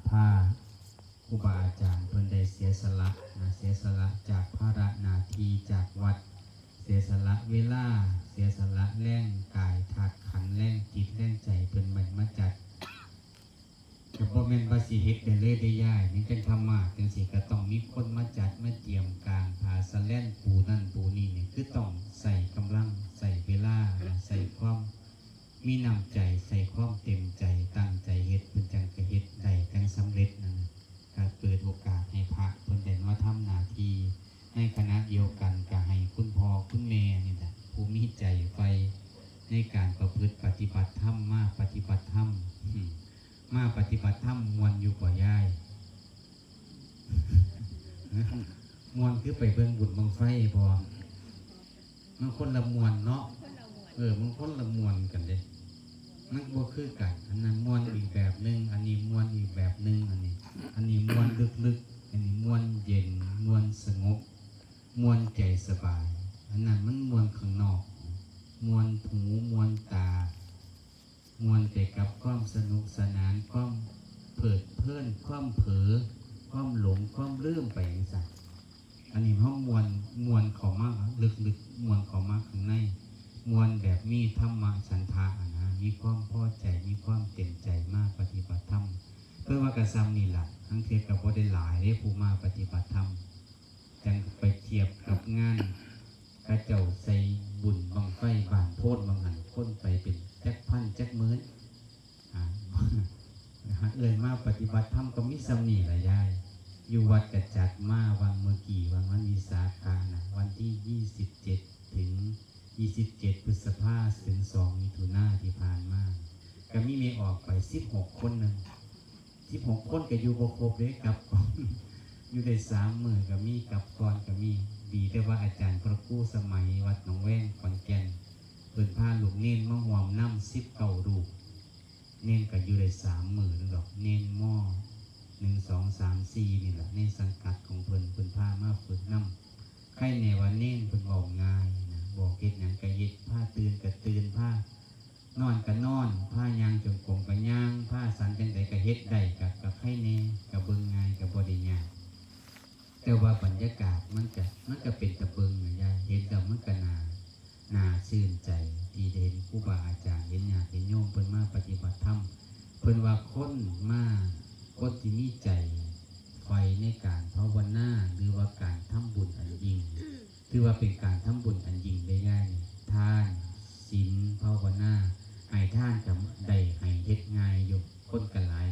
ພາຄູບາອາຈານເພິ່ນໄດ້ເສຍສະຫຼະນະ ເສຍສະຫຼະຈາກພາລະໜ້າທີ່ຈາກວັດ ເສຍສະຫຼະເວລາ ເສຍສະຫຼະແຮງກາຍທາດຂັນ ແຮງຈິດແຮງໃຈ ເພິ່ນແມ່ນມາຈັດ ກໍບໍ່ແມ່ນວ່າຊິເຮັດໄດ້ເລີຍເດ້ຍາຍ ແມ່ນຈັ່ງທຳມາດຈັ່ງຊີ້ ກໍຕ້ອງມີຄົນມາຈັດມາກຽມກາງ ຜ້າສະແລນ ປູນັ້ນປູນີ້ນີ້ ຄືຕ້ອງໃຊ້ກຳລັງ ໃຊ້ເວລາ ແລະ ໃຊ້ຄວາມມີນ້ຳໃຈ ໃຊ້ຄວາມເຕັມໃຈ ຕັ້ງໃຈເຮັດ ເພິ່ນຈັ່ງກະເຮັດໄດ້ ຈັ່ງສຳເລັດນັ້ນນະ ກໍເປີດໂອກາດໃຫ້ພະເພິ່ນໄດ້ມາທຳໜ້າທີ່ ໃນຂະນະດຽວກັນກໍໃຫ້ຄຸນພໍ່ຄຸນແມ່ນີ້ແຫຼະ ຜູ້ມີໃຈໃຝ່ໃນການປະພຶດປະຕິບັດທຳ ມາປະຕິບັດທຳ ມາປະຕິບັດທຳມ່ວນຢູ່ບໍ່ຍາຍ? ມ່ວນຄືໄປເບິ່ງບຸນບັ້ງໄຟບໍ່? ມັນຄົນລະມ່ວນເນາະ ເອີ ມັນຄົນລະມ່ວນກັນເດ້ ມັນບໍ່ຄືກັນ ອັນນັ້ນມ່ວນອີກແບບໜຶ່ງ ອັນນີ້ມ່ວນອີກແບບໜຶ່ງ ອັນນີ້ ອັນນີ້ມ່ວນເລິກໆ ອັນນີ້ມ່ວນເຢັນ ມ່ວນສະຫງົບ ມ່ວນໃຈສະບາຍ ອັນນັ້ນມັນມ່ວນຂ້າງນອກ ມ່ວນຫູ ມ່ວນຕາ ມ່ວນໄປກັບຄວາມສະໜຸກສະໜານ ຄວາມເພີດເພີນ ຄວາມເຜີ ຄວາມຫຼົງ ຄວາມລືມໄປຈັ່ງຊັ້ນ ອັນນີ້ເຮົາມ່ວນ ມ່ວນເຂົ້າມາເລິກໆ ມ່ວນເຂົ້າມາຂ້າງໃນ ມ່ວນແບບມີທຳມະສັນທະນະ ມີຄວາມພໍໃຈ ມີຄວາມເຕັມໃຈມາປະຕິບັດທຳ ເພິ່ນວ່າກໍສ່ຳນີ້ລະ ລາງເທື່ອກໍບໍ່ໄດ້ຫຼາຍເດ້ ຜູ້ມາປະຕິບັດທຳ ຈັ່ງໄປທຽບກັບງານເຂົາເຈົ້າໃສ່ບຸນບັ້ງໄຟບ້ານໂພນວ່າຫັ້ນ ຄົນໄປເປັນຈັກພັນຈັກໝື່ນ ອາ ເອີ້ນມາປະຕິບັດທຳກໍມີສ່ຳນີ້ລະຍາຍ ຢູ່ວັດກະຈັດມາຫວ່າງມື້ກີ້ ຫວ່າງວັນວິສາຂະນະ ວັນທີຊາວເຈັດ ເຖິງຊາວເຈັດ ພຶດສະພາ ເຖິງສອງ ມິຖຸນາທີ່ຜ່ານມາ ກໍມີແມ່ອອກໄປສິບຫົກຄົນໜຶ່ງ ສິບຫົກຄົນກໍຢູ່ບໍ່ຄົບເດ້ ກັບກ່ອນ ຢູ່ໄດ້ສາມມື້ກໍມີ ກັບກ່ອນກໍມີ ດີແຕ່ວ່າອາຈານພະຄູສະໄໝວັດໜອງແວງ ຂອນແກ່ນ ເພິ່ນພາລູກເນນມາຮ່ວມນຳສິບເກົ້າຮູບ ເນນກໍຢູ່ໄດ້ສາມມື້ໜຶ່ງດອກ ເນນ ມ ໜຶ່ງ ສອງ ສາມ ສີ່ ນີ້ລະ ໃນສັງກັດຂອງເພິ່ນ ເພິ່ນພາມາຝຶກນຳ ໃຄແນ່ວ່າເນນເພິ່ນເວົ້າງ່າຍນະ ບອກເຮັດຫຍັງກໍເຮັດ ພາຕື່ນກໍຕື່ນ ພານອນກໍນອນ ພາຍ່າງຈົງກົມກໍຍ່າງ ພາສັນຈັ່ງໃດກໍເຮັດໄດ້ ກໍ ກໍໃຄແນ່ ກໍເບິ່ງງ່າຍ ກໍບໍ່ໄດ້ຍາກ ແຕ່ວ່າບັນຍາກາດມັນກະ ມັນກະເປັນຕາເບິ່ງນະຍາຍ ເຫັນແລ້ວມັນກະໜ້າ ໜ້າຊື່ນໃຈ ທີ່ໄດ້ເຫັນຄູບາອາຈານ ເຫັນຍາດເຫັນໂຍມເພິ່ນມາປະຕິບັດທຳ ເພິ່ນວ່າຄົນມາ ຄົນທີ່ມີໃຈໃຝ່ໃນການພາວະນາ ຫຼືວ່າການທຳບຸນອັນຍິ່ງ ຖືວ່າເປັນການທຳບຸນອັນຍິ່ງເດ້ຍາຍນີ້ ທານ ສິນ ພາວະນາ ໃຫ້ທານກະໄດ້ ໃຫ້ເຮັດງ່າຍຢູ່ ຄົນກະຫຼາຍ